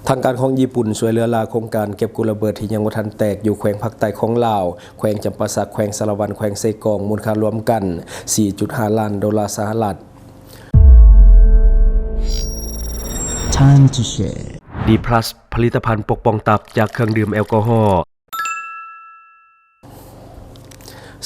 ທາງການຂອງຍີ່ປຸ່ນຊ່ວຍເຫຼືອລ້າໂຄງການເກັບກູ້ລະເບີດທີ່ຍັງບໍ່ທັນແຕກຢູ່ແຂວງພາກໃຕ້ຂອງລາວ, ແຂວງຈຳປາສັກ, ແຂວງສາລະວັນ, ແຂວງເຊກອງ, ມູນຄ່າລວມກັນ ສີ່ຈຸດຫ້າລ້ານໂດລາສະຫະລັດ. Time to share. ດີພລັສ ຜະລິດຕະພັນປົກປ້ອງຕັບຈາກເຄື່ອງດື່ມແອລກໍຮໍ.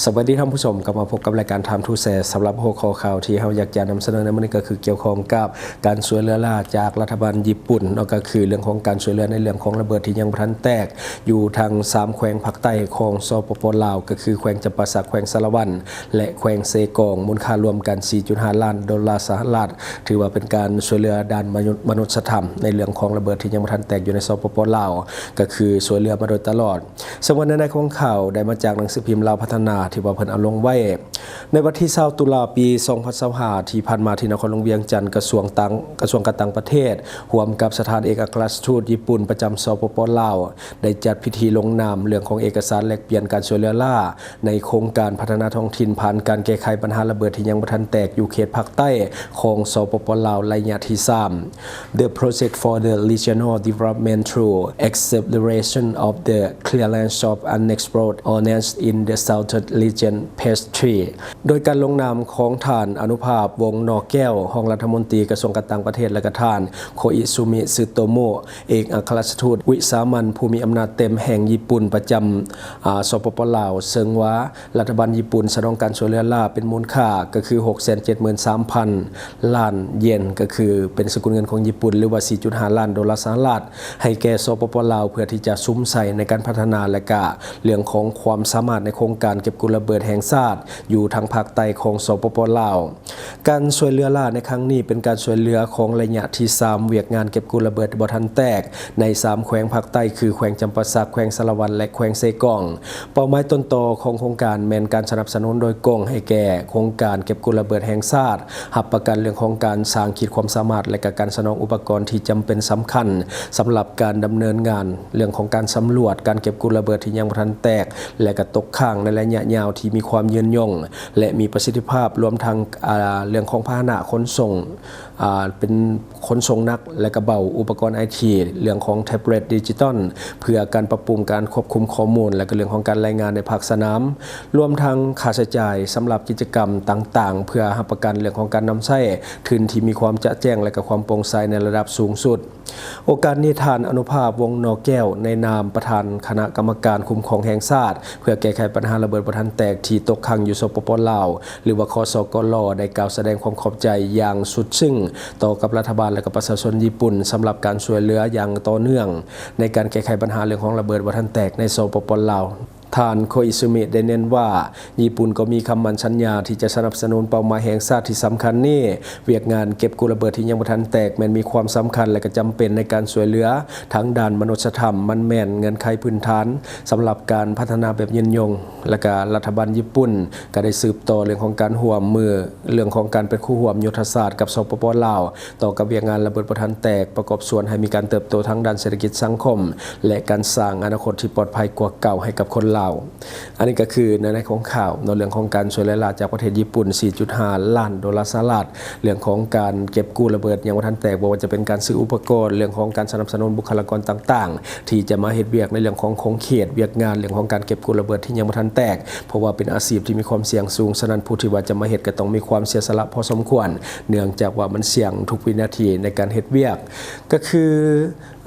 ສະບາຍດີທ່ານຜູ້ຊົມ, ກັບມາພົບກັບລາຍການ Time to Share. ສຳລັບຫົວຂໍ້ຂ່າວທີ່ເຮົາຢາກຈະນຳສະເໜີໃນມື້ນີ້ກໍຄືກ່ຽວຂ້ອງກັບການຊ່ວຍເຫຼືອລ້າຈາກລັດຖະບານຍີ່ປຸ່ນເນາະ, ກໍຄືເລື່ອງຂອງການຊ່ວຍເຫຼືອໃນເລື່ອງຂອງລະເບີດທີ່ຍັງບໍ່ທັນແຕກ ຢູ່ທັງສາມແຂວງພາກໃຕ້ຂອງ ສປປ ລາວ ກໍຄືແຂວງຈຳປາສັກ, ແຂວງສາລະວັນ ແລະ ແຂວງເຊກອງ ມູນຄ່າລວມກັນ ສີ່ຈຸດຫ້າລ້ານໂດລາສະຫະລັດ, ຖືວ່າເປັນການຊ່ວຍເຫຼືອດ້ານມະນຸ ມະນຸດສະທຳໃນເລື່ອງຂອງລະເບີດທີ່ຍັງບໍ່ທັນແຕກຢູ່ໃນ ສປປ ລາວ ກໍຄືຊ່ວຍເຫຼືອມາໂດຍຕະຫຼອດ. ເຊິ່ງວ່າໃນໃນຂອງຂ່າວໄດ້ມາຈາກໜັງສືພິມລາວພັດທະນາ ທີ່ວ່າເພິ່ນເອົາລົງໄວ້ໃນວັນທີຊາວຕຸລາ ປີສອງພັນຊາວຫ້າ ທີ່ຜ່ານມາ ທີ່ນະຄອນຫຼວງວຽງຈັນ, ກະຊວງຕ່າງ ກະຊວງການຕ່າງປະເທດ ຮ່ວມກັບສະຖານເອກອັກຄະລັດຖະທູດຍີ່ປຸ່ນປະຈຳ ສປປ ລາວ ໄດ້ຈັດພິທີລົງນາມເລື່ອງຂອງເອກະສານແລກປ່ຽນການຊ່ວຍເຫຼືອລ້າ ໃນໂຄງການພັດທະນາທ້ອງຖິ່ນ ຜ່ານການແກ້ໄຂບັນຫາລະເບີດທີ່ຍັງບໍ່ທັນແຕກຢູ່ເຂດພາກໃຕ້ຂອງ ສປປ ລາວ ໄລຍະທີສາມ The Project for the Regional Development Through Acceleration of the Clearance of Unexplored Oil Lands in the Southern Region Phase three ໂດຍການລົງນາມຂອງທ່ານ ອະນຸພາບ ວົງໜໍ່ແກ້ວ ຮອງລັດຖະມົນຕີກະຊວງການຕ່າງປະເທດ ແລະ ກະທ່ານ ໂຄອິຊູມິ ຊຶໂຕໂມະ ເອກອັກຄະລັດຖະທູດວິສາມັນຜູ້ມີອຳນາດເຕັມແຫ່ງຍີ່ປຸ່ນປະຈຳ ອາ ສປປ ລາວ ເຊິ່ງວ່າ ລັດຖະບານຍີ່ປຸ່ນສະໜອງການຊ່ວຍເຫຼືອລ້າເປັນມູນຄ່າກໍຄື ຫົກແສນເຈັດໝື່ນສາມພັນລ້ານເຢນ ກໍຄືເປັນສະກຸນເງິນຂອງຍີ່ປຸ່ນ ຫຼືວ່າ ສີ່ຈຸດຫ້າລ້ານໂດລາສະຫະລັດ ໃຫ້ແກ່ ສປປ ລາວ ເພື່ອທີ່ຈະສຸມໃສ່ໃນການພັດທະນາ ແລະ ກະເລື່ອງຂອງຄວາມສາມາດໃນໂຄງການເກັບກູ້ລະເບີດແຫ່ງຊາດ ຢູ່ທາງພາກໃຕ້ຂອງ ສປປ ລາວ. ການຊ່ວຍເຫຼືອລ້າໃນຄັ້ງນີ້ເປັນການຊ່ວຍເຫຼືອຂອງໄລຍະທີສາມ ວຽກງານເກັບກູ້ລະເບີດບໍ່ທັນແຕກ ໃນສາມແຂວງພາກໃຕ້ ຄື ແຂວງຈຳປາສັກ, ແຂວງສາລະວັນ ແລະ ແຂວງເຊກອງ. ເປົ້າໝາຍຕົ້ນຕໍຂອງໂຄງການແມ່ນການສະໜັບສະໜູນໂດຍກົງໃຫ້ແກ່ໂຄງການເກັບກູ້ລະເບີດແຫ່ງຊາດ, ຮັບປະກັນເລື່ອງຂອງການສ້າງຂີດຄວາມສາມາດ ແລະ ກະການສະໜອງອຸປະກອນທີ່ຈຳເປັນສຳຄັນ ສຳລັບການດຳເນີນງານເລື່ອງຂອງການສຳຫຼວດການເກັບກູ້ລະເບີດທີ່ຍັງບໍ່ທັນແຕກ ແລະ ກະຕົກຄ້າງໃນໄລຍະຍາວທີ່ມີຄວາມຍືນຍົງ ແລະ ມີປະສິດທິພາບ, ລວມທັງ ອາ ເລື່ອງຂອງພາຫະນະຂົນສົ່ງ ອາ ເປັນຂົນສົ່ງໜັກ ແລະ ກະເບົາ, ອຸປະກອນໄອທີ, ເລື່ອງຂອງແທັບເລັດດິຈິຕອນ ເພື່ອການປັບປຸງການຄວບຄຸມຂໍ້ມູນ ແລະ ກະເລື່ອງຂອງການລາຍງານໃນພາກສະໜາມ, ລວມທັງຄ່າໃຊ້ຈ່າຍສຳລັບກິດຈະກຳຕ່າງໆ ເພື່ອຮັບປະກັນເລື່ອງຂອງການນຳໃຊ້ທຶນທີ່ມີຄວາມຈະແຈ້ງ ແລະ ກະຄວາມໂປ່ງໃສໃນລະດັບສູງສຸດ. ໂອກາດນີ້ ທ່ານ ອະນຸພາບ ວົງໜໍ່ແກ້ວ ໃນນາມປະທານຄະນະກຳມະການຄຸ້ມຄອງແຫ່ງຊາດ ເພື່ອແກ້ໄຂບັນຫາລະເບີດບໍ່ທັນແຕກທີ່ຕົກຄ້າງຢູ່ ສປປ ລາວ ຫຼືວ່າ ຄສກລ ໄດ້ກ່າວສະແດງຄວາມຂອບໃຈຢ່າງສຸດຊຶ້ງຕໍ່ກັບລັດຖະບານ ແລະ ກະປະຊາຊົນຍີ່ປຸ່ນ ສຳລັບການຊ່ວຍເຫຼືອຢ່າງຕໍ່ເນື່ອງ ໃນການແກ້ໄຂບັນຫາເລື່ອງຂອງລະເບີດບໍ່ທັນແຕກໃນ ສປປ ລາວ. ທ່ານ ໂຄອິຊູມິ ໄດ້ເນັ້ນວ່າ ຍີ່ປຸ່ນກໍມີຄຳໝັ້ນສັນຍາທີ່ຈະສະໜັບສະໜູນເປົ້າໝາຍແຫ່ງຊາດທີ່ສຳຄັນນີ້. ວຽກງານເກັບກູ້ລະເບີດທີ່ຍັງບໍ່ທັນແຕກ ແມ່ນມີຄວາມສຳຄັນ ແລະ ກະຈຳເປັນໃນການຊ່ວຍເຫຼືອທາງດ້ານມະນຸດສະທຳ. ມັນແມ່ນເງື່ອນໄຂພື້ນຖານສຳລັບການພັດທະນາແບບຍືນຍົງ ແລະ ກະລັດຖະບານຍີ່ປຸ່ນກະໄດ້ສືບຕໍ່ເລື່ອງຂອງການຮ່ວມມື ເລື່ອງຂອງການເປັນຄູ່ຮ່ວມຍຸດທະສາດກັບ ສປປ ລາວ ຕໍ່ກັບວຽກງານລະເບີດບໍ່ທັນແຕກ ປະກອບສ່ວນໃຫ້ມີການເຕີບໂຕທາງດ້ານເສດຖະກິດສັງຄົມ ແລະ ການສ້າງອະນາຄົດທີ່ປອດໄພກວ່າເກົ່າໃຫ້ກັບຄົນລາວ. ອັນນີ້ກໍຄືໃນ ໃນຂອງຂ່າວເນາະ ເລື່ອງຂອງການຊ່ວຍເຫຼືອລ້າຈາກປະເທດຍີ່ປຸ່ນ ສີ່ຈຸດຫ້າລ້ານໂດລາສະຫະລັດ, ເລື່ອງຂອງການເກັບກູ້ລະເບີດຍັງບໍ່ທັນແຕກ, ບໍ່ວ່າຈະເປັນການຊື້ອຸປະກອນ, ເລື່ອງຂອງການສະໜັບສະໜູນບຸກຄະລາກອນຕ່າງໆ ທີ່ຈະມາເຮັດວຽກໃນເລື່ອງຂອງຂົງເຂດວຽກງານ ເລື່ອງຂອງການເກັບກູ້ລະເບີດທີ່ຍັງບໍ່ທັນແຕກ, ເພາະວ່າເປັນອາຊີບທີ່ມີຄວາມສ່ຽງສູງ, ສະນັ້ນຜູ້ທີ່ວ່າຈະມາເຮັດກໍຕ້ອງມີຄວາມເສຍສະຫຼະພໍສົມຄວນ, ເນື່ອງຈາກວ່າມັນສ່ຽງທຸກວິນາທີໃນການເຮັດວຽກ. ກໍຄື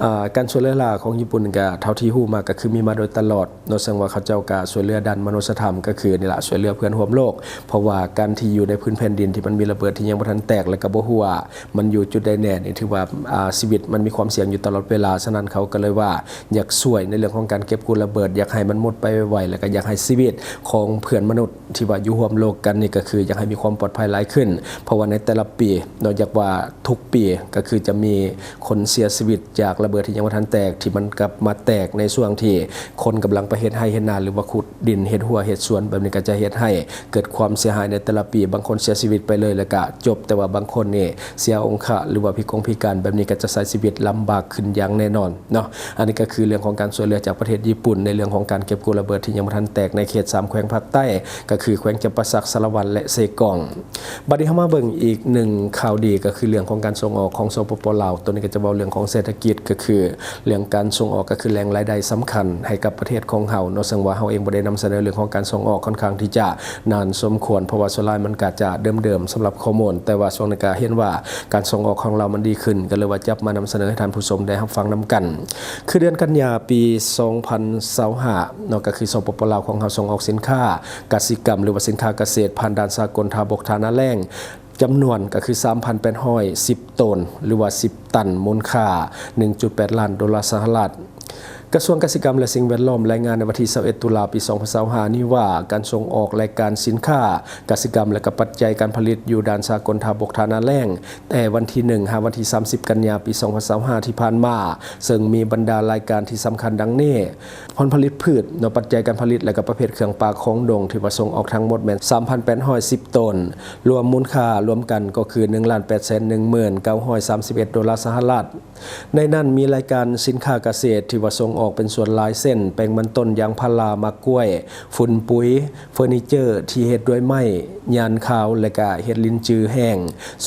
ອາ ການຊ່ວຍເຫຼືອລ້າຂອງຍີ່ປຸ່ນກໍເທົ່າທີ່ຮູ້ມາກໍຄືມີມາໂດຍຕະຫຼອດເນາະ, ເຊິ່ງວ່າເຂົາເຈົ້າກໍຊ່ວຍເຫຼືອດ້ານມະນຸດສະທຳ ກໍຄືນີ້ລະ ຊ່ວຍເຫຼືອເພື່ອນຮ່ວມໂລກ, ເພາະວ່າການທີ່ຢູ່ໃນພື້ນແຜ່ນດິນທີ່ມັນມີລະເບີດທີ່ຍັງບໍ່ທັນແຕກ ແລ້ວກໍບໍ່ຮູ້ວ່າມັນຢູ່ຈຸດໃດແນ່ນີ້ ຖືວ່າ ອາ ຊີວິດມັນມີຄວາມສ່ຽງຢູ່ຕະຫຼອດເວລາ. ສະນັ້ນເຂົາກໍເລີຍວ່າຢາກຊ່ວຍໃນເລື່ອງຂອງການເກັບກູ້ລະເບີດ, ຢາກໃຫ້ມັນໝົດໄປໄວໆ ແລ້ວກໍຢາກໃຫ້ຊີວິດຂອງເພື່ອນມະນຸດ ທີ່ວ່າຢູ່ຮ່ວມໂລກກັນນີ້ ກໍຄືຢາກໃຫ້ມີຄວາມປອດໄພຫຼາຍຂຶ້ນ, ເພາະວ່າໃນແຕ່ລະປີເນາະ, ຢາກວ່າທຸກປີ ກໍຄືຈະມີຄົນເສຍຊີວິດຈາກລະເບີດທີ່ຍັງບໍ່ທັນແຕກ ທີ່ມັນກັບມາແຕກໃນຊ່ວງທີ່ຄົນກຳລັງໄປເຮັດໄຮ່ເຮັດນາ ຫຼືວ່າຂຸດດິນເຮັດຮົ້ວເຮັດສວນ ແບບນີ້ກໍຈະເຮັດໃຫ້ເກີດຄວາມເສຍຫາຍໃນແຕ່ລະປີ. ບາງຄົນເສຍຊີວິດໄປເລີຍແລ້ວກໍຈົບ, ແຕ່ວ່າບາງຄົນນີ້ເສຍອົງຄະ ຫຼືວ່າພິກອງພິການ ແບບນີ້ກໍຈະໃຊ້ຊີວິດລຳບາກຂຶ້ນຢ່າງແນ່ນອນເນາະ. ອັນນີ້ກໍຄືເລື່ອງຂອງການຊ່ວຍເຫຼືອຈາກປະເທດຍີ່ປຸ່ນ ໃນເລື່ອງຂອງການເກັບກູ້ລະເບີດທີ່ຍັງບໍ່ທັນແຕກໃນເຂດສາມແຂວງພາກໃຕ້ ກໍຄືແຂວງຈຳປາສັກ, ສາລະວັນ ແລະ ເຊກອງ. ບັດນີ້ເຮົາມາເບິ່ງອີກໜຶ່ງຂ່າວດີ ກໍຄືເລື່ອງຂອງການສົ່ງອອກຂອງ ສປປ ລາວ. ໂຕນີ້ກໍຈະເວົ້າເລື່ອງຂອງເສດຖະກິດ ກໍຄືເລື່ອງການສົ່ງອອກ ກໍຄືແຫຼ່ງລາຍໄດ້ສຳຄັນໃຫ້ກັບປະເທດຂອງເຮົາເນາະ. ເຊິ່ງວ່າເຮົາເອງບໍ່ໄດ້ນຳສະເໜີເລື່ອງຂອງການສົ່ງອອກຄ່ອນຂ້າງທີ່ຈະນານສົມຄວນ ເພາະວ່າສ່ວນຫຼາຍມັນກໍຈະເດີມໆສຳລັບຂໍ້ມູນ, ແຕ່ວ່າຊ່ວງນີ້ກໍເຫັນວ່າການສົ່ງອອກຂອງລາວມັນດີຂຶ້ນ ກໍເລີຍວ່າຈັບມານຳສະເໜີໃຫ້ທ່ານຜູ້ຊົມໄດ້ຮັບຟັງນຳກັນ. ຄືເດືອນກັນຍາປີສອງພັນຊາວຫ້າເນາະ ກໍຄື ສປປ ລາວຂອງເຮົາສົ່ງອອກສິນຄ້າກະສິກຳ ຫຼືວ່າສິນຄ້າກະເສດຜ່ານດ່ານສາກົນທ່າບົກທ່ານາແລ້ງ ຈຳນວນກໍຄືສາມພັນແປດຮ້ອຍສິບໂຕນ ຫຼືວ່າສິບຕັນ ມູນຄ່າໜຶ່ງຈຸດແປດລ້ານໂດລາສະຫະລັດ. ກະຊວງກະສິກຳ ແລະ ສິ່ງແວດລ້ອມລາຍງານໃນວັນທີຊາວເອັດ ຕຸລາ ປີສອງພັນຊາວຫ້ານີ້ວ່າ ການສົ່ງອອກລາຍການສິນຄ້າກະສິກຳ ແລະ ກະປັດໄຈການຜະລິດຢູ່ດ່ານສາກົນທ່າບົກທ່ານາແລ້ງ ແຕ່ວັນທີໜຶ່ງ ຫາວັນທີສາມສິບ ກັນຍາ ປີສອງພັນຊາວຫ້າທີ່ຜ່ານມາ, ເຊິ່ງມີບັນດາລາຍການທີ່ສຳຄັນດັ່ງນີ້: ຜົນຜະລິດພືດເນາະ, ປັດໄຈການຜະລິດ ແລະ ກະປະເພດເຄື່ອງປ່າຂອງດົງ ທີ່ວ່າສົ່ງອອກທັງໝົດແມ່ນສາມພັນແປດຮ້ອຍສິບໂຕນ, ລວມມູນຄ່າລວມກັນກໍຄືໜຶ່ງລ້ານແປດແສນໜຶ່ງໝື່ນເກົ້າຮ້ອຍສາມສິບເອັດໂດລາສະຫະລັດ. ໃນນັ້ນມີລາຍການສິນຄ້າກະເສດທີ່ວ່າສົ່ງອອກເປັນສ່ວນຫຼາຍ ເຊັ່ນ ແປ້ງມັນຕົ້ນ, ຢາງພາລາ, ໝາກກ້ວຍ, ຝຸ່ນປຸຍ, ເຟີນີເຈີທີ່ເຮັດດ້ວຍໄມ້, ຍານຄາວ ແລະ ກະເຫັດລິນຈືແຫ້ງ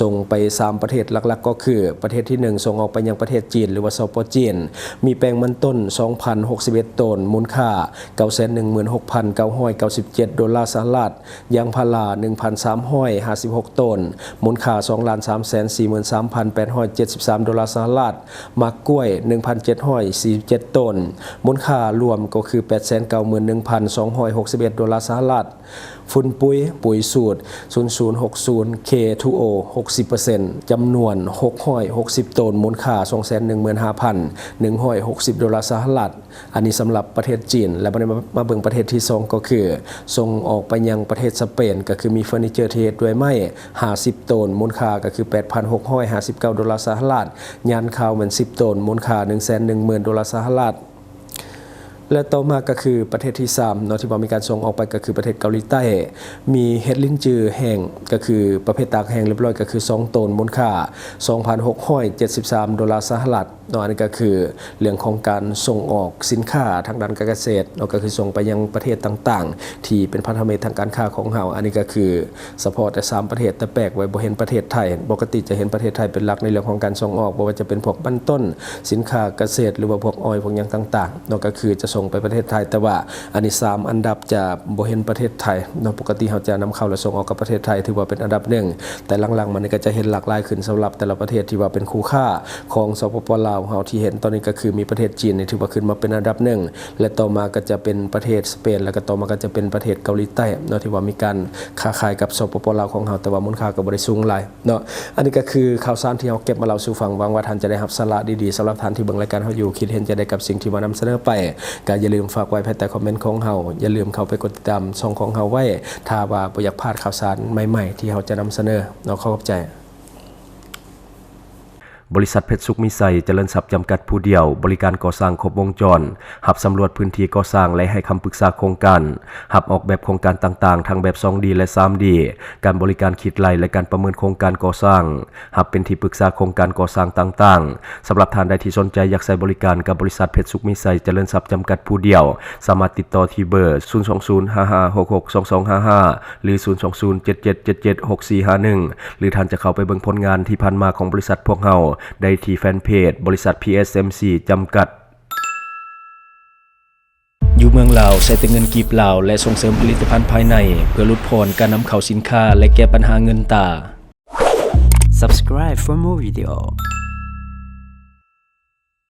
ສົ່ງໄປສາມປະເທດຫຼັກໆ ກໍຄື ປະເທດທີໜຶ່ງ ສົ່ງອອກໄປຍັງປະເທດຈີນ ຫຼືວ່າ ສປ ຈີນ ມີແປ້ງມັນຕົ້ນສອງພັນຫົກສິບເອັດໂຕນ ມູນຄ່າເກົ້າແສນໜຶ່ງໝື່ນຫົກພັນເກົ້າຮ້ອຍເກົ້າສິບເຈັດໂດລາສະຫະລັດ, ຢາງພາລາໜຶ່ງພັນສາມຮ້ອຍຫ້າສິບຫົກໂຕນ ມູນຄ່າສອງລ້ານສາມແສນສີ່ໝື່ນສາມພັນແປດຮ້ອຍເຈັດສິບສາມໂດລາສະຫະລັດ, ໝາກກ້ວຍໜຶ່ງພັນເຈັດຮ້ອຍສີ່ສິບເຈັດໂຕນ ມູນຄ່າລວມກໍຄືແປດແສນເກົ້າໝື່ນໜຶ່ງພັນສອງຮ້ອຍຫົກສິບເອັດໂດລາສະຫະລັດ, ຝຸ່ນປຸຍ, ປຸຍສູດສູນສູນຫົກສູນ ເຄທູໂອ ຫົກສິບເປີເຊັນ ຈຳນວນຫົກຮ້ອຍຫົກສິບໂຕນ ມູນຄ່າສອງແສນໜຶ່ງໝື່ນຫ້າພັນໜຶ່ງຮ້ອຍຫົກສິບໂດລາສະຫະລັດ. ອັນນີ້ສຳລັບປະເທດຈີນ. ແລ້ວບັດນີ້ມາ ມາເບິ່ງປະເທດທີສອງ ກໍຄືສົ່ງອອກໄປຍັງປະເທດສະເປນ ກໍຄືມີເຟີນີເຈີທີ່ເຮັດດ້ວຍໄມ້ຫ້າສິບໂຕນ ມູນຄ່າກໍຄືແປດພັນຫົກຮ້ອຍຫ້າສິບເກົ້າໂດລາສະຫະລັດ, ຍານຄາວແມ່ນສິບໂຕນ ມູນຄ່າໜຶ່ງແສນໜຶ່ງໝື່ນໂດລາສະຫະລັດ. ແລະ ຕໍ່ມາກໍຄືປະເທດທີສາມເນາະ ທີ່ວ່າມີການສົ່ງອອກໄປກໍຄືປະເທດເກົາຫຼີໃຕ້ ມີເຫັດລິນຈືແຫ້ງ ກໍຄືປະເພດຕາກແຫ້ງລຽບຮ້ອຍ ກໍຄືສອງໂຕນ ມູນຄ່າສອງພັນຫົກຮ້ອຍເຈັດສິບສາມໂດລາສະຫະລັດເນາະ. ອັນນີ້ກໍຄືເລື່ອງຂອງການສົ່ງອອກສິນຄ້າທາງດ້ານການກະເສດເນາະ ກໍຄືສົ່ງໄປຍັງປະເທດຕ່າງໆ ທີ່ເປັນພັນທະມິດທາງການຄ້າຂອງເຮົາ. ອັນນີ້ກໍຄື ສະເພາະແຕ່ສາມປະເທດ ແຕ່ແປກໄວ້ບໍ່ເຫັນປະເທດໄທ. ປົກກະຕິຈະເຫັນປະເທດໄທເປັນຫຼັກໃນເລື່ອງຂອງການສົ່ງອອກ ບໍ່ວ່າຈະເປັນພວກມັນຕົ້ນ, ສິນຄ້າກະເສດ ຫຼືວ່າພວກອ້ອຍ ພວກຫຍັງຕ່າງໆເນາະ ກໍຄືຈະສົ່ງໄປປະເທດໄທ. ແຕ່ວ່າອັນນີ້ສາມອັນດັບຈະບໍ່ເຫັນປະເທດໄທເນາະ. ປົກກະຕິເຮົາຈະນຳເຂົ້າ ແລະ ສົ່ງອອກກັບປະເທດໄທ ຖືວ່າເປັນອັນດັບໜຶ່ງ, ແຕ່ຫຼັງໆມານີ້ກໍຈະເຫັນຫຼາກຫຼາຍຂຶ້ນສຳລັບແຕ່ລະປະເທດທີ່ວ່າເປັນຄູ່ຄ້າຂອງ ສປປ ລາວ ເຮົາ ທີ່ເຫັນຕອນນີ້ ກໍຄືມີປະເທດຈີນນີ້ຖືວ່າຂຶ້ນມາເປັນອັນດັບໜຶ່ງ ແລະ ຕໍ່ມາກໍຈະເປັນປະເທດສະເປນ ແລະ ກໍຕໍ່ມາກໍຈະເປັນປະເທດເກົາຫຼີໃຕ້ເນາະ ທີ່ວ່າມີການຄ້າຂາຍກັບ ສປປ ລາວ ຂອງເຮົາ, ແຕ່ວ່າມູນຄ່າກໍບໍ່ໄດ້ສູງຫຼາຍເນາະ. ອັນນີ້ກໍຄືຂ່າວສານທີ່ເຮົາເກັບມາເລົ່າສູ່ຟັງ. ຫວັງວ່າທ່ານຈະໄດ້ຮັບສາລະດີໆ. ສຳລັບທ່ານທີ່ເບິ່ງລາຍການເຮົາຢູ່ ຄິດເຫັນຈັ່ງໃດກັບສິ່ງທີ່ວ່ານຳສະເໜີໄປ ກໍຢ່າລືມຝາກໄວ້ພາຍໃຕ້ຄອມເມັນຂອງເຮົາ. ຢ່າລືມເຂົ້າໄປກົດຕິດຕາມຊ່ອງຂອງເຮົາໄວ້ ຖ້າວ່າບໍ່ຢາກພາດຂ່າວສານໃໝ່ໆທີ່ເຮົາຈະນຳສະເໜີເນາະ. ຂໍຂອບໃຈ. ບໍລິສັດເພັດສຸກມີໄຊ ຈະເລີນຊັບ ຈຳກັດຜູ້ດຽວ ບໍລິການກໍ່ສ້າງຄົບວົງຈອນ, ຮັບສຳຫຼວດພື້ນທີ່ກໍ່ສ້າງ ແລະ ໃຫ້ຄຳປຶກສາໂຄງການ, ຮັບອອກແບບໂຄງການຕ່າງໆ ທັງແບບສອງດີ ແລະ ສາມດີ, ການບໍລິການຄິດໄລ່ ແລະ ການປະເມີນໂຄງການກໍ່ສ້າງ, ຮັບເປັນທີ່ປຶກສາໂຄງການກໍ່ສ້າງຕ່າງໆ. ສຳລັບທ່ານໃດທີ່ສົນໃຈຢາກໃຊ້ບໍລິການກັບບໍລິສັດເພັດສຸກມີໄຊ ຈະເລີນຊັບ ຈຳກັດຜູ້ດຽວ, ສາມາດຕິດຕໍ່ທີ່ເບີ ສູນສອງສູນ ຫ້າຫ້າຫົກຫົກ ສອງສອງຫ້າຫ້າ ຫຼື ສູນສອງສູນ ເຈັດເຈັດເຈັດເຈັດ ຫົກສີ່ຫ້າໜຶ່ງ ຫຼື ທ່ານຈະເຂົ້າໄປເບິ່ງຜົນງານທີ່ຜ່ານມາຂອງບໍລິສັດພວກເຮົາໄດ້ທີ່ແຟນເພຈບໍລິສັດ ພີເອສເອັມຊີ ຈຳກັດ. ຢູ່ເມືອງລາວ ໃຊ້ແຕ່ເງິນກີບລາວ ແລະ ສົ່ງເສີມຜະລິດຕະພັນພາຍໃນ ເພື່ອຫຼຸດຜ່ອນການນຳເຂົ້າສິນຄ້າ ແລະ ແກ້ບັນຫາເງິນຕາ. Subscribe for more video.